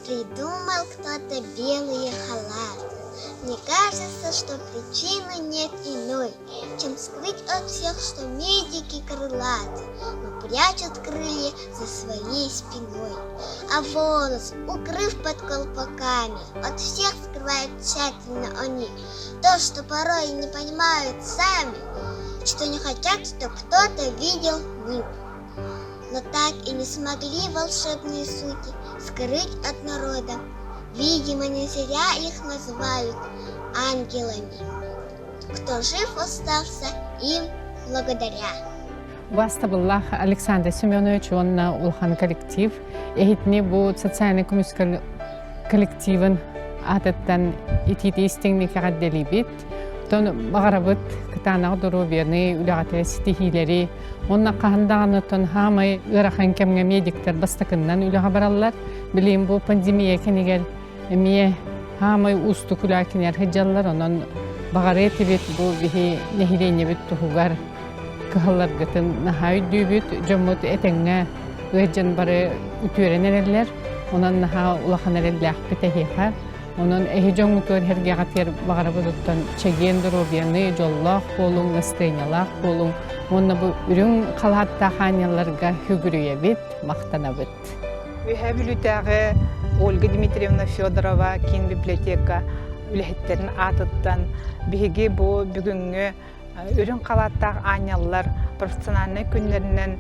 Придумал кто-то белые халаты. Мне кажется, что причины нет иной, чем скрыть от всех, что медики крылаты, но прячут крылья за своей спиной. А волос, укрыв под колпаками, от всех скрывают тщательно они то, что порой не понимают сами, что не хотят, чтоб кто-то видел них. Но так и не смогли волшебные суки скрыть от народа. Видимо, не зря их называют ангелами. Кто жив остался, им благодаря. Убаастабыллаах Александр Семенович уонна улахан коллектив эһитини бу социальный көмүскэл коллективын аатыттан итиити истиҥник эҕэрдэлиибит. Оттон баҕарабыт кытаанах доруобуйаны, үлэҕитигэр ситиһиилэри уонна хаһан даҕаны оттон хаамай ыарахан кэмҥэ медиктэр бастакыннан үлэҕэ бараллар. Билигин бу пандемия кэмигэр эмиэ хаамай уустук үлэ кинилэр сылдьаллар. Онон баҕарыа этибит бу биһи нэһилиэнньэбит туһугар кыһалларгытын наһаа өйдүүбүт. Дьоммут этэҥҥэ ыалдьан бары үтүөрэн эрэллэр. Онон наһаа улахан эрэллээхпит эһиэхэ. Онон эһи дьоҥҥутугар эргэҕитигэр баҕарабыт оттон чэгиэн доруобуйаны, дьоллоох буолуҥ, настырыанньалаах буолуҥ уонна бу үрүҥ халааттаах аанньалларга сүгүрүйэбит, махтанабыт. Үөһээ Бүлүүтээҕи Ольга Дмитриевна Федорова киин библиотека үлэһиттэрин аатыттан биһиги бу бүгүҥҥү үрүҥ халааттаах аанньаллар профессиональнай күннэринэн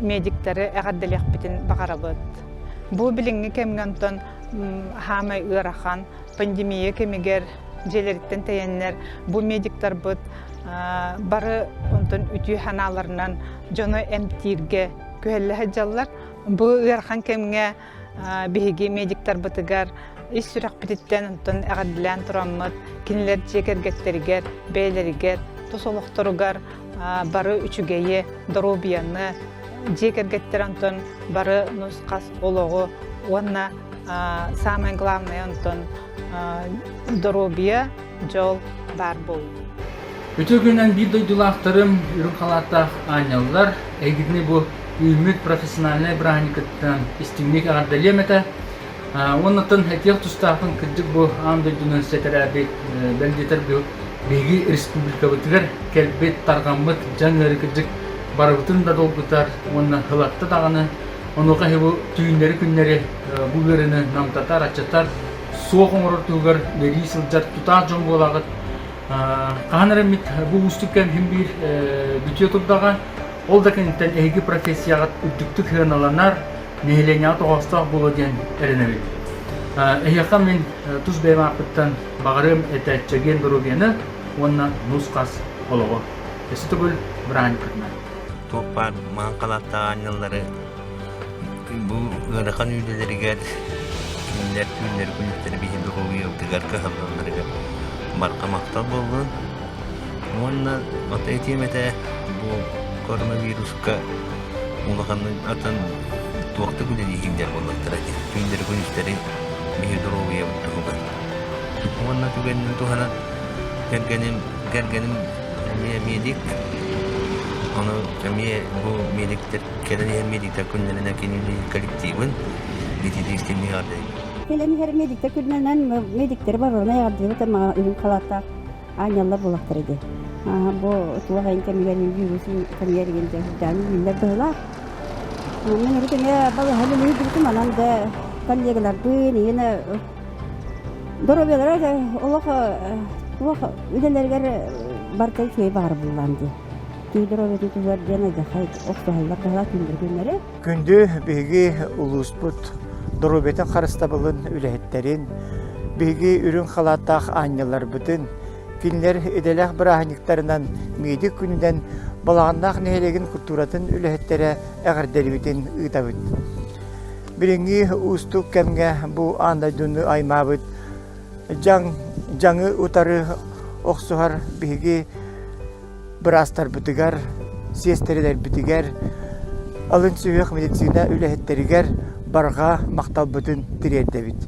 медиктэри эҕэрдэлиэхпитин баҕарабыт. Бу билиҥҥи кэмҥэ онтон хаамай ыарахан пандемия кэмигэр дьиэлэриттэн тэйэннэр бу медиктарбыт бары онтон үтүө санааларынан дьону эмтииргэ күһэллэ сылдьаллар. Бу ыарахан кэмҥэ биһиги медиктарбытыгар ис сүрэхпититтэн онтон эҕэрдэлээн тураммыт кинилэр дьиэ кэргэттэригэр, бэйэлэригэр, тус олохторугар бары үчүгэйи, доруобуйаны, дьиэ кэргэттэр онтон бары нус-хас олоҕу уонна самое главное онтон доруобуйа, дьол баар буоллун. Үтүө күнүнэн биир дойдулаахтарым, үрүҥ халааттаах аанньаллар, эһигитини бу үүммүт профессиональнай бырааһынньыккытынан истиҥник эҕэрдэлиэм этэ. Уоннаттан этиэх тустаахпын кырдьык бу аан дойдуну сэтэрээбит, бэл диэтэр биһиги республикабытыгар кэлбит, тарҕаммыт дьаҥ ыарыы кырдьык барыбытын да долгутар уонна ылатта даҕаны. Онуоха бу түүннэри-күннэри бу ыарыыны намтатар, аччатар, суох оҥорор туһугар үлэлии сылдьар тутаах дьон буолаҕыт. Хаһан эрэ эмит бу уустук кэм иһин биир бүтүө турдаҕа. Ол да кэнниттэн эһиги профессияҕыт үрдүктүк сыаналанар, нэһилиэнньэҕэ тоҕоостоох буолуо диэн эрэнэбин. Эһиэхэ мин тус бэйэм ааппыттан баҕарыам этэ чэгиэн доруобуйаны уонна нус-хас олоҕу. Өссө төгүл бырааһынньыккытынан. Туох баар маҥан халааттаах аанньаллары бу ыарахан үлэлэригэр кинилэр түүннэри күнүстэри биһи доруобуйабытыгар кыһаллалларыгар барҕа махтал буоллун. Уонна ото этиэм этэ бу коронавируска улаханнык атын туох да үлэлииһиктэр буоллахтара дии. Түүннэри күнүстэри биһи доруобуйабыт туһугар. Уонна түгэнинэн туһанан кэргэним кэргэним эмиэ медик. Ону эмиэ бу медиктэр кэлэн иһэр медиктэр күннэринэн кинини коллективын ититиистинник эҕэрдэлиибин. Кэлэн иһэр медиктэр күннэринэн медиктэр барыларын эҕэрдэлиибит мага үрүҥ халааттаах аанньаллар буолахтар ити. Бу туох айын кэмигэр вирус кэмигэр игин дьэ үүннэр быһылаах. Мин урут эмиэ балыһа үлэлиир манан да коллегаларбын иһин доруобуйалара олох туох үлэлэригэр барыта үчүгэй баҕар буллаан дии. Киһи доруобуйатын туһугар диэн алдьархай охсуһаллар быһылаах күннэри күннэри. Күндү биһиги улууспут доруобуйатын харыстабылын үлэһиттэрин, биһиги үрүҥ халааттаах аанньалларбытын, кинилэр идэлээх бырааһынньыктарынан медик күнүнэн Балаҕаннаах нэһилиэгин культуратын үлэһиттэрэ эҕэрдэлибитин ыытабыт. Билиҥҥи уустук кэмҥэ бу аан дойдуну аймаабыт дьаҥ, дьаҥы утары охсуһар биһиги быраастарбытыгар, сиэстэрэлэрбитигэр, алын сүһүөх медицина үлэһиттэригэр барҕа махталбытын тириэрдэбит.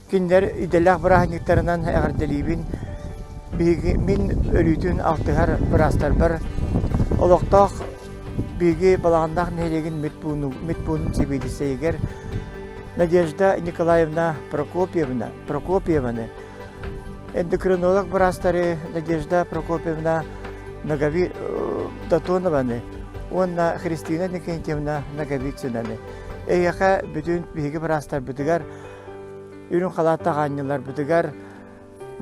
Кинилэр идэлээх бырааһынньыктарынан эҕэрдэлиибин. Биһиги мин өрүүтүн алтыһар быраастарбар олохтоох биһиги Балаҕаннаах нэһилиэгин медпуунун сэбиэдиссэйигэр. Надежда Николаевна Прокопьевна Прокопьеваны, эндокринолог быраастары Надежда Прокопьевна Ногави Датонованы уонна Христина Никентьевна Ноговицынаны. Эйиэхэ бүтүн биһиги быраастарбытыгар, үрүҥ халааттаах аанньаларбытыгар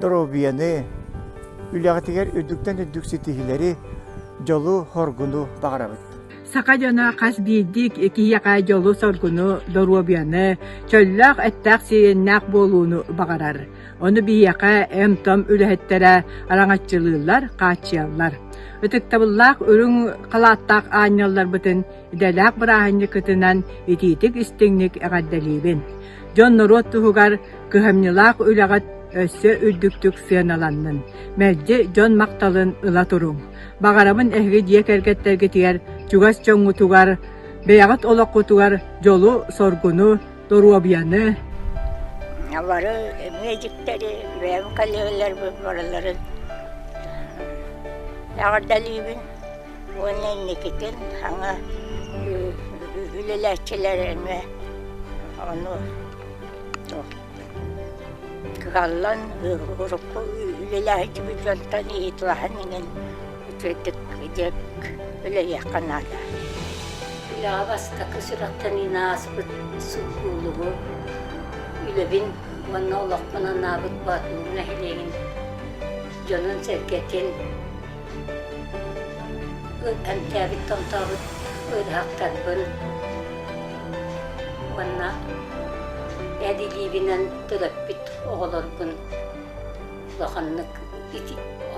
доруобуйаны, үлэҕитигэр үрдүктэн үрдүк ситиһиилэри, дьолу-хоргуну баҕарабыт. Саха дьоно хас биирдии киһиэхэ дьолу-соргуну, доруобуйаны, чөллөөх эттээх-сиэннээх буолууну баҕарар. Ону биһиэхэ эм-том үлэһиттэрэ араҥаччылыыллар, хааччыйаллар. Ытыктабыллаах үрүҥ халааттаах аанньалларбытын идэлээх бырааһынньыккытынан итиитик-истиҥник эҕэрдэлиибин. Дьон-норуот туһугар Кыһамньылаах үлэҕит өссө үрдүктүк сыаналаннын, мэлдьи дьон махталын ыла туруҥ. Баҕарабын эһиги дьиэ кэргэттэргитигэр, чугас дьоҥҥутугар, бэйэҕит олоххутугар дьолу-соргуну, доруобуйаны. Бары медиктэри, бэйэм коллегаларбын барыларын эҕэрдэлиибин уонна инникитин саҥа үлэлээччилэр эмиэ ону Кыһаллан урукку үлэлээччибит дьонтон ыйыталаһан иҥэн үчүгэйдик дьэ үлэлиэххэ наада. Үлэҕэ бастакы сүрэхтэниини ааспыт суккуллубу үлэбин уонна олохпун анаабыт Боотулуу нэһилиэгин дьонун-сэргэтин эмтээбит-томтообут ыарыһахтарбын уонна эр илиибинэн төрөппүт оҕолорбун улаханнык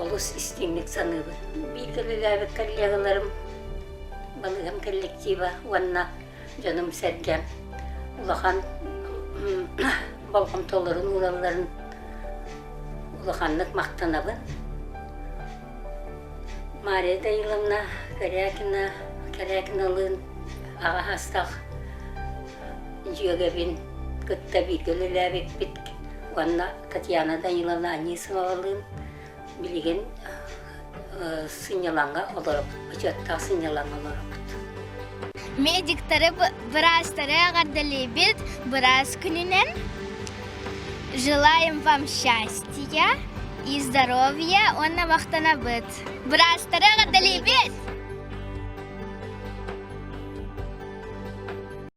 олус истиҥник саныыбын. Бииргэ үлэлээбит коллегаларым, балыыһам коллектива уонна дьонум-сэргэм улахан болҕомтолорун ууралларын улаханнык махтанабын. Мария Даниловна Корякина Корякиналыын аҕа саастаах дьүөгэбин кытта бииргэ үлэлээбиппит уонна Татьяна Даниловна Анисимовалыын билигин сынньалаҥҥа олоробут, бочуоттаах сынньалаҥҥа олоробут. Медиктары, быраастары эҕэрдэлиибит быраас күнүнэн. Желаем вам счастья и здоровья уонна махтанабыт. Быраастары эҕэрдэлиибит!